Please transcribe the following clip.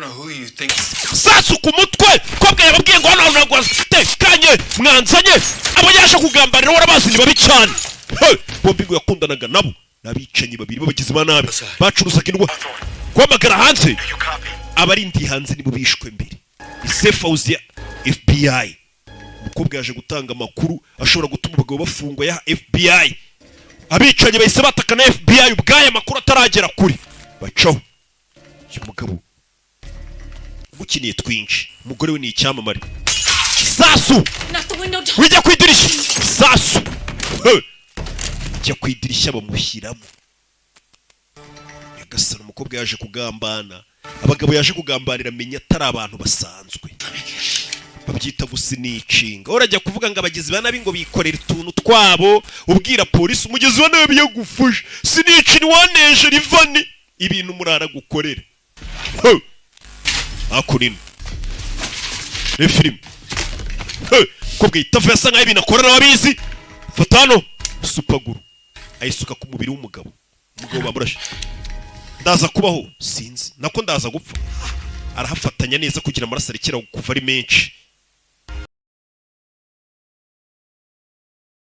Know who you think. Sasu ku mutwe. Kobwa yababwiye ngo hano hantu ntabwo hatekanye, mwanzanye abo yaje kugambanira, warabazi ni babi cyane. Hey! Bombi ngo yakundanaga nabo, ni abicanyi babiri b'abagizi ba nabi bacuruzaga indwara. Guhamagara hanze. You copy? Abarindiye hanze nibo bishwe mbere. Ni safe house ya FBI. Umukobwa yaje gutanga amakuru ashobora gutuma abagabo bafungwa ya FBI. Abicanyi bahise bataka na FBI ubwayo amakuru ataragera kuri bacaho. Uyu mugabo ugukiniye twinshi, umugore we ni icyamamare. Sasu. Not the window. Don't. Wijya ku idirishya, sasu. Hey! Jya ku idirishya bamushyiramo. Nyagasani, umukobwa yaje kugambana abagabo, yaje kugambanira, amenya atari abantu basanzwe. Babyita gusnitchinga. Urajya kuvuga ngo abagizi ba nabi ngo bikorera utuntu twabo, ubwira polisi umugizi wa nabi yagufashe. Snitch ni waneje rivani ibintu murara gukorera. Hey! Hakurino ni filime. Hey! Umukobwa yitava, yasa nkaho ibintu akora nawe abizi. Fata hano super glue, ayisuka ku mubiri w'umugabo. Umugabo bamurashe. Ndaza kubaho, sinzi nako ndaza gupfa. Arahafatanya neza kugira amaraso arekera kuva ari menshi.